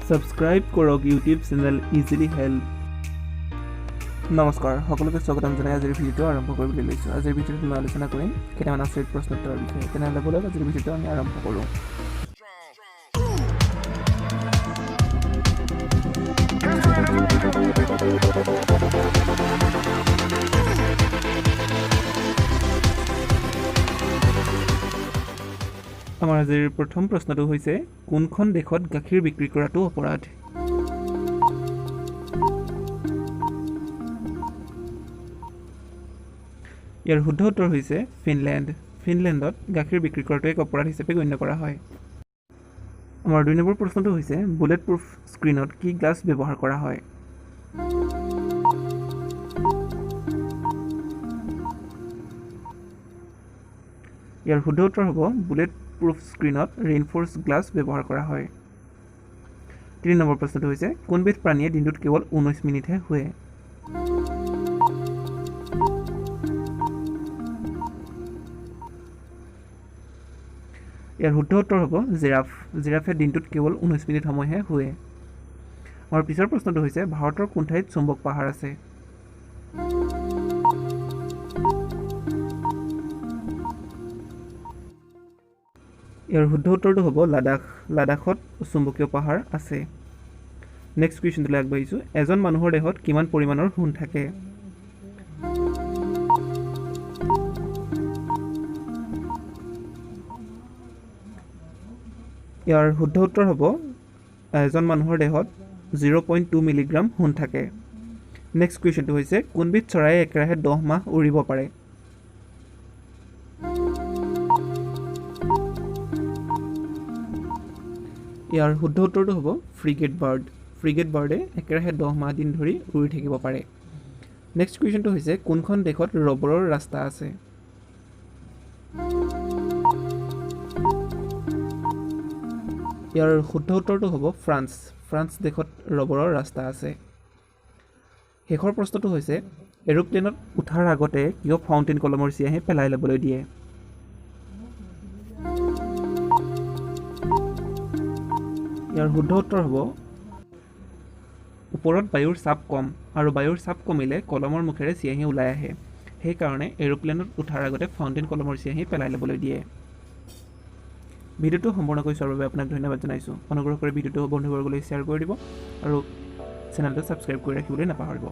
Subscribe কৰক YouTube channel easily help. নমস্কাৰ, সকলোকে স্বাগতম জনাই আজিৰ ভিডিঅ'টো আৰম্ভ কৰিবলৈ লৈছোঁ। আজিৰ ভিডিঅ'টোত মই আলোচনা কৰিম কেইটামান আচৰিত প্ৰশ্নোত্তৰৰ বিষয়ে। তেনেহ'লে ব'লক আজিৰ ভিডিঅ'টো আমি আৰম্ভ কৰোঁ। আমাৰ আজিৰ প্ৰথম প্ৰশ্নটো হৈছে, কোনখন দেশত গাখীৰ বিক্ৰী কৰাটো অপৰাধ? ইয়াৰ শুদ্ধ উত্তৰ হৈছে ফিনলেণ্ড। ফিনলেণ্ডত গাখীৰ বিক্ৰী কৰাটো এক অপৰাধ হিচাপে গণ্য কৰা হয়। আমাৰ 2 নম্বৰ প্ৰশ্নটো হৈছে, বুলেট প্ৰুফ স্ক্ৰীণত কি গ্লাছ ব্যৱহাৰ কৰা হয়? ইয়াৰ শুদ্ধ উত্তৰ হ'ব বুলেট প্ৰুফ স্ক্ৰীণত ৰেইনফ'ৰ্চ গ্লাছ ব্যৱহাৰ কৰা হয়। 3 নম্বৰ প্ৰশ্নটো হৈছে, কোনবিধ প্ৰাণীয়ে দিনটোত কেৱল 19 মিনিটহে শুৱে? ইয়াৰ শুদ্ধ উত্তৰ হ'ব জিৰাফ। জিৰাফে দিনটোত কেৱল 19 মিনিট সময়হে শুৱে। আমাৰ পিছৰ প্ৰশ্নটো হৈছে, ভাৰতৰ কোন ঠাইত চুম্বক পাহাৰ আছে? ইয়াৰ শুদ্ধ উত্তৰটো হ'ব লাডাখ। লাডাখত চুম্বকীয় পাহাৰ আছে। নেক্সট কুৱেশ্যনটোলৈ আগবাঢ়িছোঁ। এজন মানুহৰ দেহত কিমান পৰিমাণৰ সোণ থাকে? ইয়াৰ শুদ্ধ উত্তৰ হ'ব এজন মানুহৰ দেহত 0.2 মিলিগ্ৰাম সোণ থাকে। নেক্সট কুৱেশ্যনটো হৈছে, কোনবিধ চৰাইয়ে একেৰাহে 10 মাহ উৰিব পাৰে? ইয়াৰ শুদ্ধ উত্তৰটো হ'ব ফ্ৰিগেট বাৰ্ড। ফ্ৰিগেট বাৰ্ডে একেৰাহে 10 মাহ দিন ধৰি উৰি থাকিব পাৰে। নেক্সট কুৱেশ্যনটো হৈছে, কোনখন দেশত ৰবৰৰ ৰাস্তা আছে? ইয়াৰ শুদ্ধ উত্তৰটো হ'ব ফ্ৰান্স। ফ্ৰান্স দেশত ৰবৰৰ ৰাস্তা আছে। শেষৰ প্ৰশ্নটো হৈছে, এৰোপ্লেনত উঠাৰ আগতে কিয় ফাউণ্টেইন কলমৰ চিয়াঁহী পেলাই ল'বলৈ দিয়ে? ইয়াৰ শুদ্ধ উত্তৰ হ'ব ওপৰত বায়ুৰ চাপ কম আৰু বায়ুৰ চাপ কমিলে কলমৰ মুখেৰে চিয়াঁহী ওলাই আহে, সেইকাৰণে এৰোপ্লেনত উঠাৰ আগতে ফাউণ্টেইন কলমৰ চিয়াঁহী পেলাই ল'বলৈ দিয়ে। ভিডিঅ'টো সম্পূৰ্ণকৈ চোৱাৰ বাবে আপোনাক ধন্যবাদ জনাইছোঁ। অনুগ্ৰহ কৰি ভিডিঅ'টো বন্ধুবৰ্গলৈ শ্বেয়াৰ কৰি দিব আৰু চেনেলটো ছাবস্ক্ৰাইব কৰি ৰাখিবলৈ নাপাহৰিব।